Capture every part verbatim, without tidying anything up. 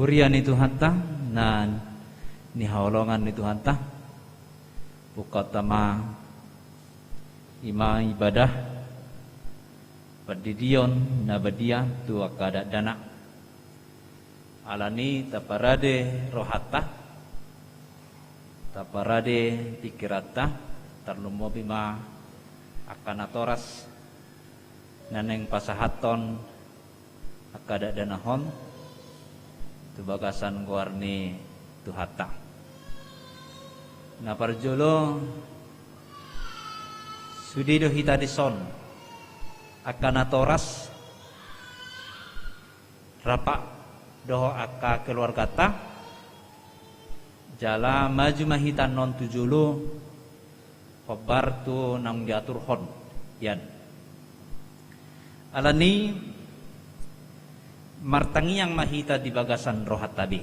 Huria ni Tuhanta, na nihaholongan ni Tuhanta, bukatta ma ima ibadah pandidion na badia tu angka dakdanak. Alani i taparade rohanta, taparade pingkiranta, tarlumobi ma angka natoras na naeng pasahathon angka dakdanak on tu bagasan goar ni Tuhanta. Na parjolo, sude do hita dison, angka natoras, rap dohot angka keluarganta, jala maju ma hita annon tu jolo, hombar tu naung diaturhon, ian. Alani i, martangiang ma hita di bagasan rohanta be.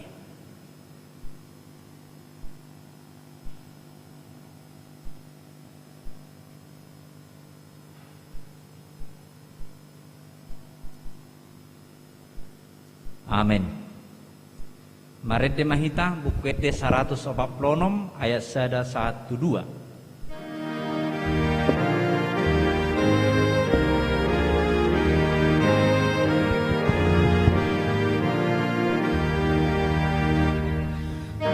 Amen. Marende ma hita, Buku Ende saratus opat pulu onom, ayat sada sahat tu dua.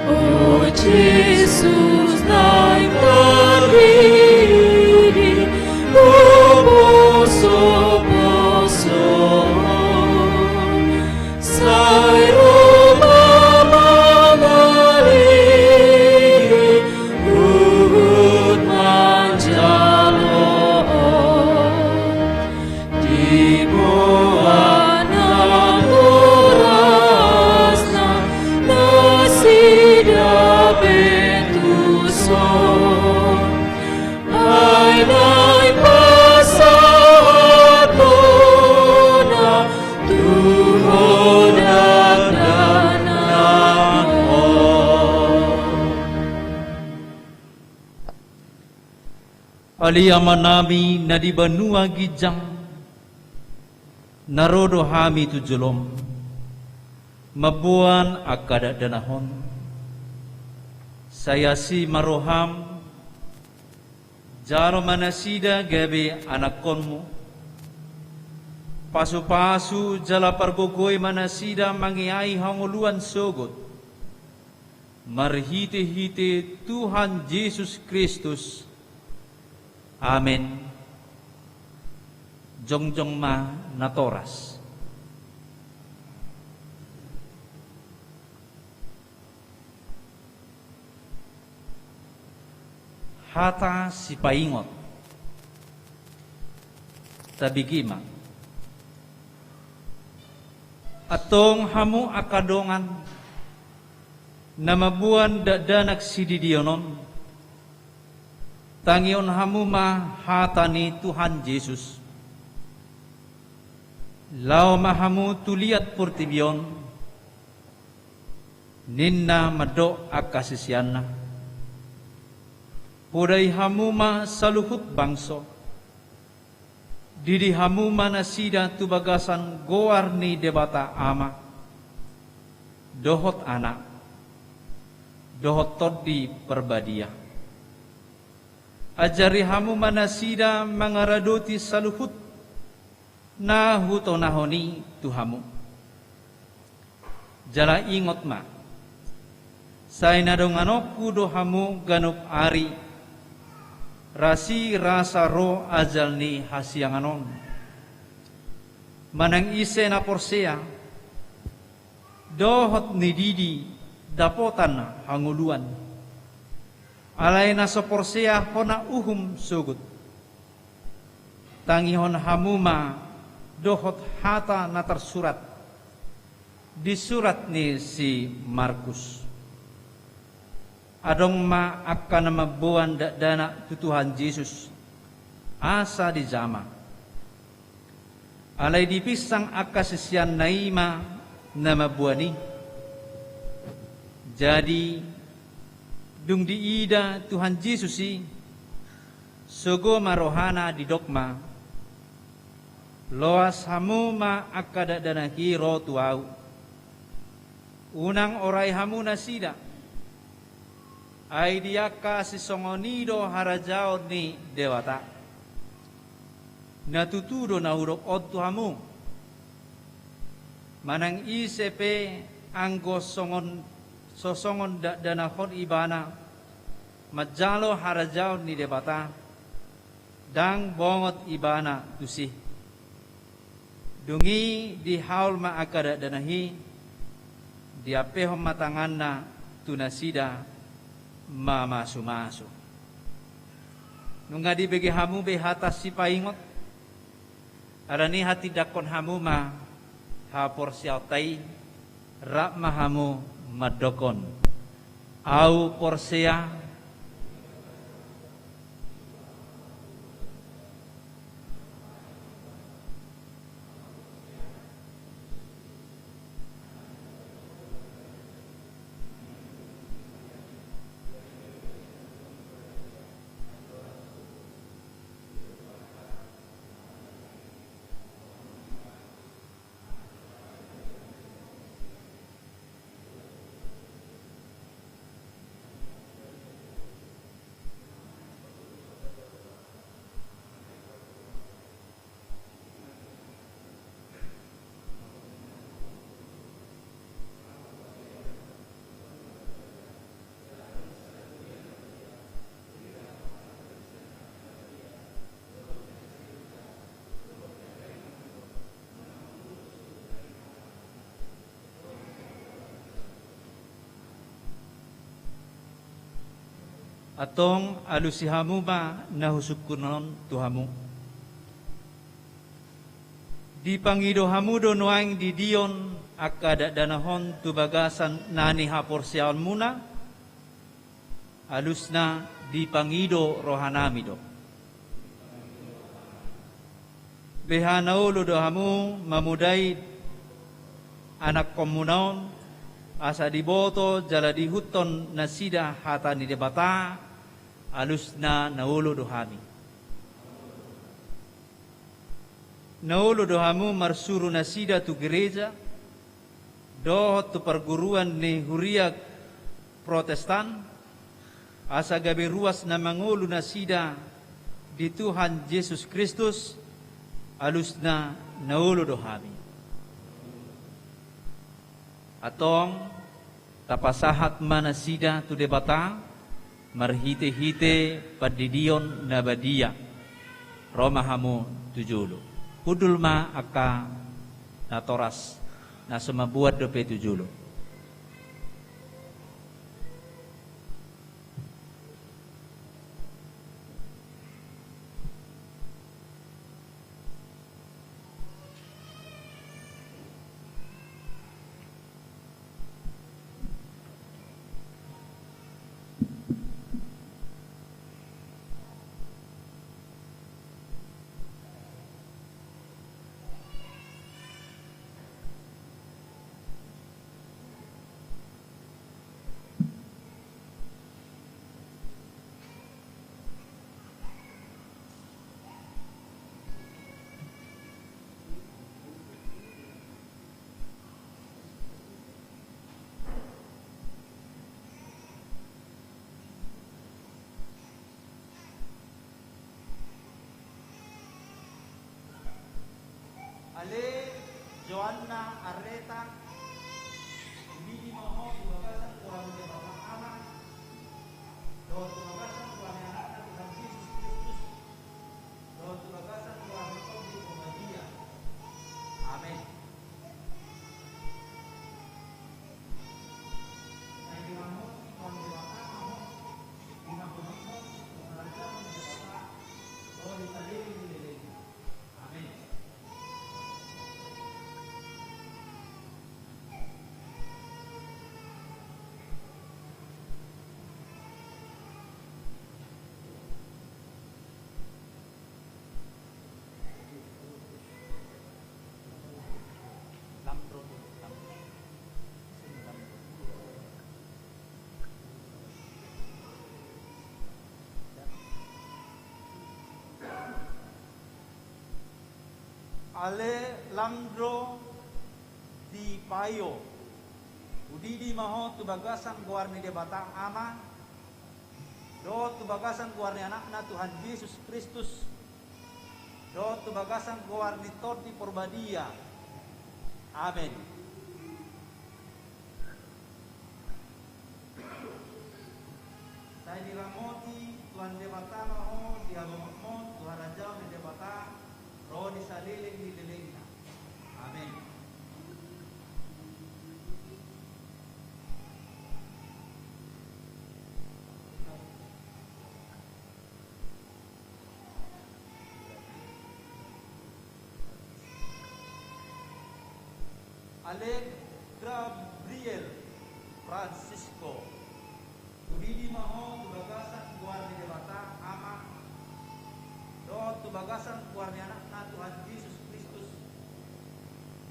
O Jesus, naeng taridi huposoposo, sai ro ma mangalihi huhut manjalo. Diboan natorasna nasida pe tuson, ai naeng pasahathonna tu ho dakdanak on. Ale Amanami na di banua ginjang, na ro do hami tu jolom, mamboan angka dakdanak on. Sai asi ma roham, jalo ma nasida gabe anakkonmu. Pasupasu jala pargogoi ma nasida mangeahi hangoluan sogot. Marhitehite Tuhan Jesus Kristus. Amen. Jongjong ma natoras. Hata sipaingot. Tabege ma. Antong hamu angka dongan na mamboan dakdanak sididion on, tangihon hamu ma hata ni Tuhan Jesus. Laho ma hamu tu liat portibi on, ninna mandok angka siseanna. Podai hamu ma saluhut bangso. Didi hamu ma nasida tu bagasan goar ni Debata Ama, dohot Anak, dohot Tondi Parbadia. Ajari hamu ma nasida mangaradoti saluhut na hutonahon i tu hamu. Jala ingot ma, sai na donganonku do hamu ganup ari, rasirasa ro ajal ni hasiangan on. Manang ise na porsea, dohot na didi dapotan hangoluan. Alai na so porsea hona uhum sogot. Tangihon hamu ma dohot hata na tarsurat di surat ni si Markus. Adong ma angka na mamboan dakdanak tu Tuhan Jesus, asa dijama. Alai dipinsang angka siseanna i ma na mamboan i. Jadi, dung diida Tuhan Jesus i, sogo ma rohana, didok ma: Loas hamu ma angka dakdanak i ro tu ahu. Unang orai hamu nasida, ai di angka sisongon i do harajaon ni Debata. Na tutu do na hudok on tu hamu. Manang ise pe anggo songon, so songon dakdanak on ibana, manjalo harajaon ni Debata, ndang bongot ibana tusi. Dung i dihaol ma angka dakdanak i, diampehon ma tanganna tu nasida mamasumasu. Nunga dibege hamu be hata sipaingot, alani i hatindangkon hamu ma haporseaonta i, rap ma hamu mandokkon: Ahu porsea. Antong alusi hamu ma na husungkun on tu hamu. Dipangido hamu do nuaeng di Dion angka dakdanak on tu bagasan na nihaporseaonmuna? Alusna, dipangido rohanami do. Beha na olo do hamu mamodai anakkonmuna on, asa diboto jala diihuthon nasida hata ni Debata? Alusna, na olo do hami. Na olo do hamu marsuru nasida tu gereja dohot tu parguruan ni huria Protestan, asa gabe ruas na mangolu nasida di Tuhan Jesus Kristus? Alusna, na olo do hami. Antong tapasahat ma nasida tu Debata marhitehite pandidion na badia. Ro ma hamu tu jolo. Hundul ma angka natoras na so mamboan dope tu jolo. Ale Joanna Areta, umili ma ho tu bagasan goar ni Debata Ama, dohot tu bagasan goar ni Anakna Tuhan Jesus Kristus, dohot tu bagasan goar ni Tondi Porbadia. Amen. Ale Landro Di Paio, Hudidi ma ho tu bagasan goar ni Debata Ama, dohot tu bagasan goar ni Anakna Tuhan Jesus Kristus, dohot tu bagasan goar ni Tondi Porbadia. Amen. Sai diramoti Tuhan Debata ma ho di habangotmon tu harajaon ni Debata, ro di saleleng ni lelengna. Amen. Ale Gabriel Francisco, hudidi ma ho tu bagasan goar ni Debata Ama, dohot tu bagasan goar ni Anakna Tuhan Jesus Kristus,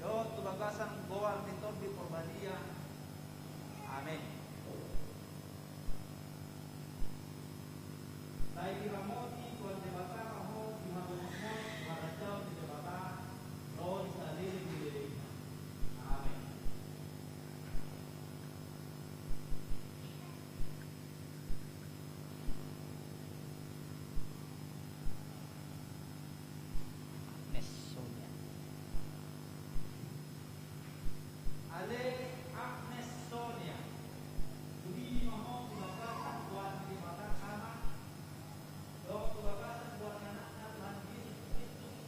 dohot tu bagasan goar ni Tondi Porbadia. Amen. Sai diramoti Tuhan Debata ma ho di habangotmon tu harajaon ni Debata, ro di saleleng ni lelengna. Amen. Agnes Sonia. Ale Agnes Sonia, hudidi ma ho tu bagasan goar ni Debata Ama, dohot tu bagasan goar ni Anakna Tuhan Jesus Kristus,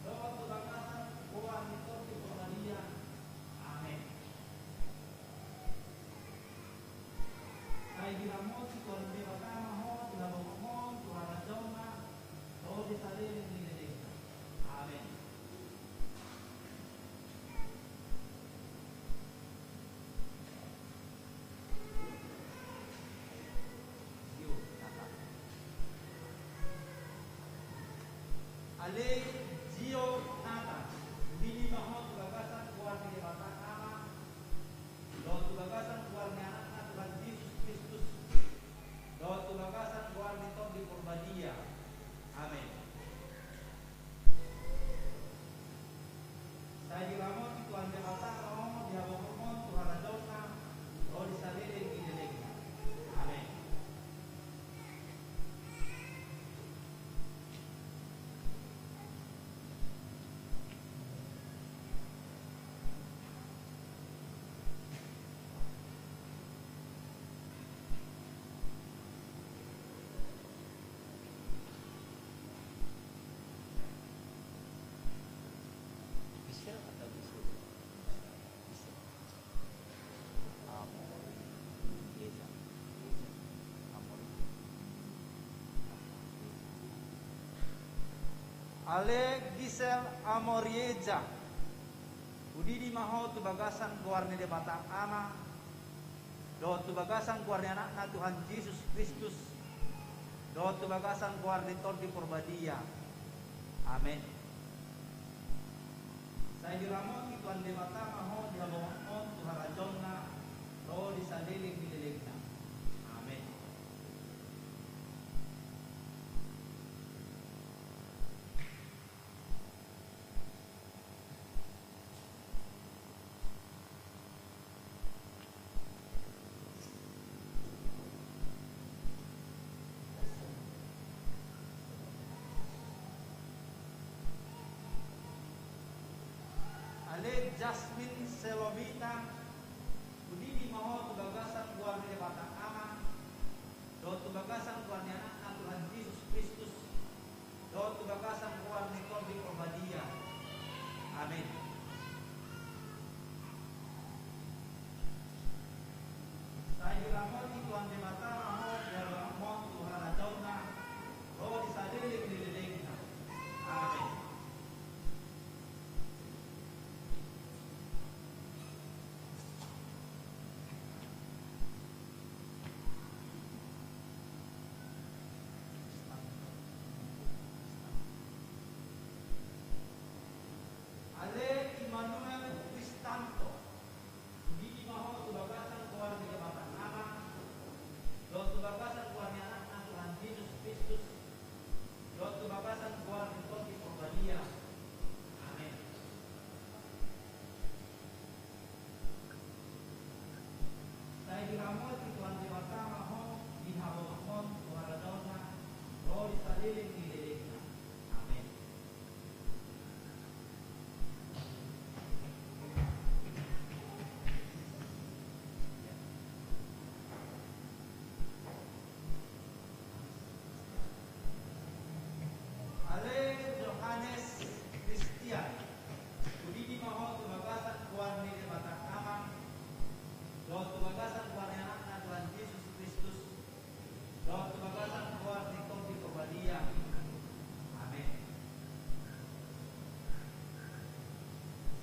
dohot tu bagasan goar ni Tondi Porbadia. Amen. Sai diramoti Tuhan Debata ma ho di habangotmon tu harajaonna, ro di saleleng ni lelengna. Amen. Ale Zio Nata, hudidi ma ho tu bagasan goar ni Debata Ama, dohot tu bagasan goar ni Anakna Tuhan Jesus Kristus, dohot tu bagasan goar ni Tondi Porbadia. Amen. Sai diramoti Tuhan Debata ma ho di habangotmon tu harajaonna, ro di saleleng ni lelengna. Amen. Ale Gisel Amorieja, hudidi ma ho tu bagasan goar ni Debata Ama, dohot tu bagasan goar ni Anakna Tuhan Jesus Kristus, dohot tu bagasan goar ni Tondi Porbadia. Amen. Sai diramoti Tuhan Debata ma ho di habangotmon tu harajaonna, ro di saleleng ni lelengna. Amen. Ale Jasmine Selomita, hudidi ma ho tu bagasan goar ni Debata Ama, dohot tu bagasan goar ni Anakna Tuhan Jesus Kristus, dohot tu bagasan goar ni Tondi Porbadia. Amen. Sai diramoti Tuhan Debata ma ho di habangotmon tu harajaonna, ro di saleleng ni lelengna. Amen. Ale Immanuel Kristanto, hudidi ma ho tu bagasan goar ni Debata Ama,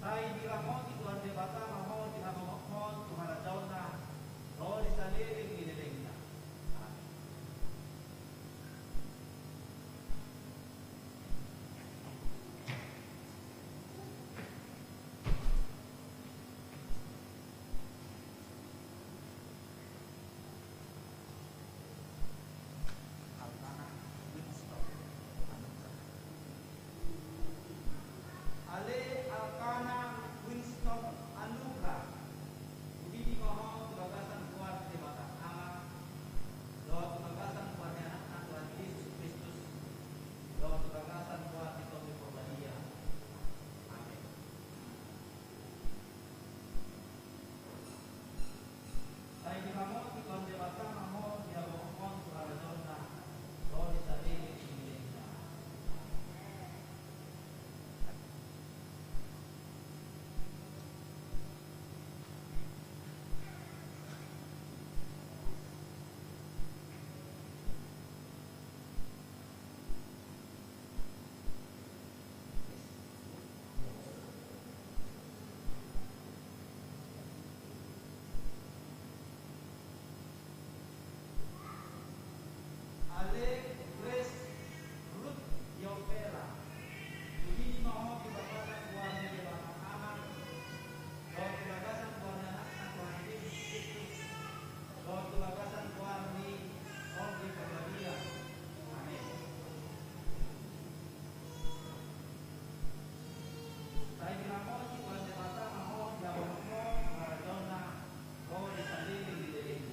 Sai diramoti Tuhan Debata ma ho di hagogothon tu harajaonna, ro di saleleng ni lelengna. Amen. Ale Alkana Winston Anugrah, hudidi ma ho tu bagasan goar ni Debata Ama, dohot tu bagasan goar ni Anakna Tuhan Jesus Kristus, dohot tu bagasan goar ni Tondi Porbadia. Amen. Sai diramoti Tuhan Debata ma ho di hagogothon tu harajaonna, ro di saleleng ni lelengna. Ale Grace Ruth Yopera, hudidi ma ho tu bagasan goar ni Debata Ama, dohot tu bagasan goar ni Anakna Tuhan Jesus Kristus, dohot tu bagasan goar ni Tondi Porbadia. Amen. Sai diramoti Tuhan Debata ma ho di hagogothon tu harajaonna, ro di saleleng ni lelengna.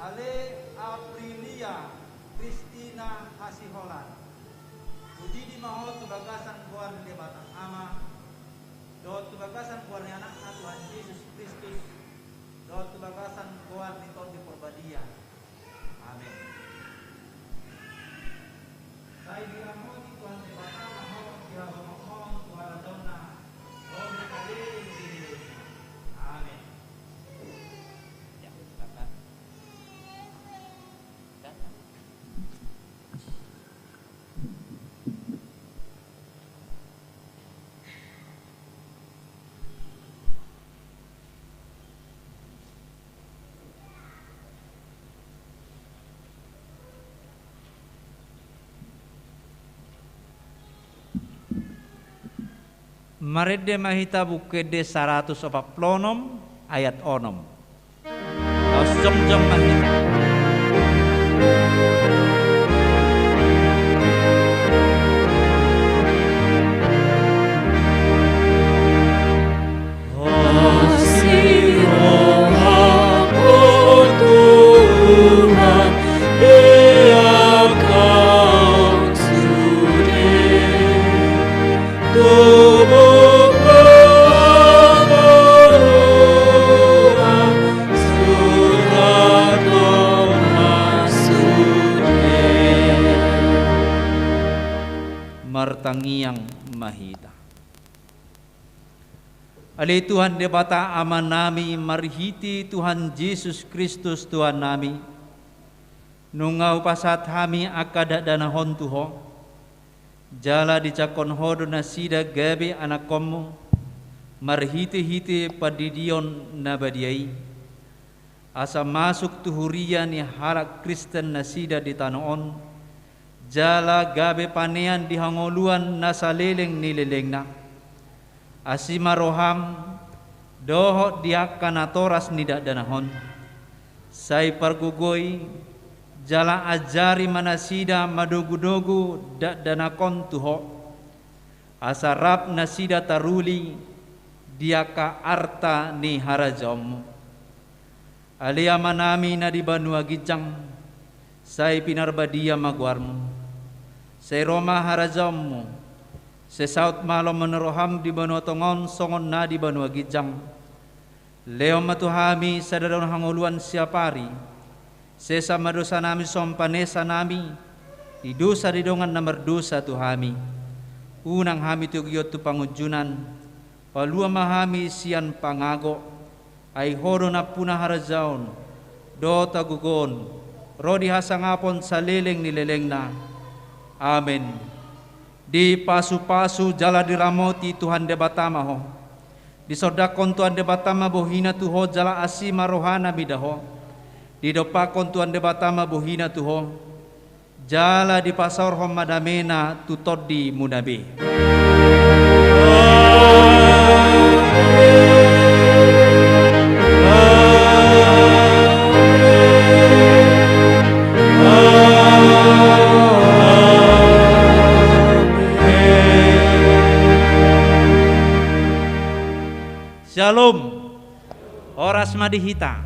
Ale Aprilia Kristina Hasiholan, hudidi ma ho tu bagasan goar ni Debata Ama, dohot tu bagasan goar ni Anakna Tuhan Jesus Kristus, dohot tu bagasan goar ni Tondi Porbadia. Amen. Sai diramoti Tuhan Debata ma ho di hagogothon tu harajaonna, ro di saleleng ni lelengna. Amen. Marende ma hita Buku Ende saratus opat pulu onom ayat onom. Laos jongjong ma hita. Asi roha Ho Tuhan, beak ahu sude. Tubu pangoloan, surhat Ho ma sude. Martangiang ma hita. Ale Tuhan Debata Amanami, marhite Tuhan Jesus Kristus Tuhannami, nunga hupasahat hami angka dakdanak on tu Ho, jala dijangkon Ho do nasida gabe anakkon-Mu, marhitehite pandidion na badia i, asa masuk tu huria ni halak Kristen nasida di tano on, jala gabe panean di hangoluan na saleleng ni lelengna. Asi ma roham dohot di angka natoras ni dakdanak on, sai pargogoi jala ajari ma nasida madogudogu dakdanak on tu Ho, asa rap nasida taruli di angka arta ni harajaon-Mu. Ale Amanami na di banua ginjang, sai pinarbadia ma goar-Mu. Sai ro ma harajaon-Mu. Sai saut ma lomo ni roham di banua tonga on songon na di banua ginjang. Lehon ma tu hami sadari on hangoluan siapari. Sesa ma dosanami songon panesanami di dosa ni dongan na mardosa tu hami. Unang hami togihon tu pangunjunan, palua ma hami sian pangago. Ai Ho do nampuna harajaon dohot hagogoon ro di hasangapon saleleng ni lelengna. Amen. Dipasupasu jala diramoti Tuhan Debata ma ho. Disondangkon Tuhan Debata ma bohina tu ho jala asi ma rohana mida ho. Didompakkon Tuhan Debata ma bohina tu ho jala dipasaorhon ma damena tu tondimuna be. Syalom. Horas ma di hita.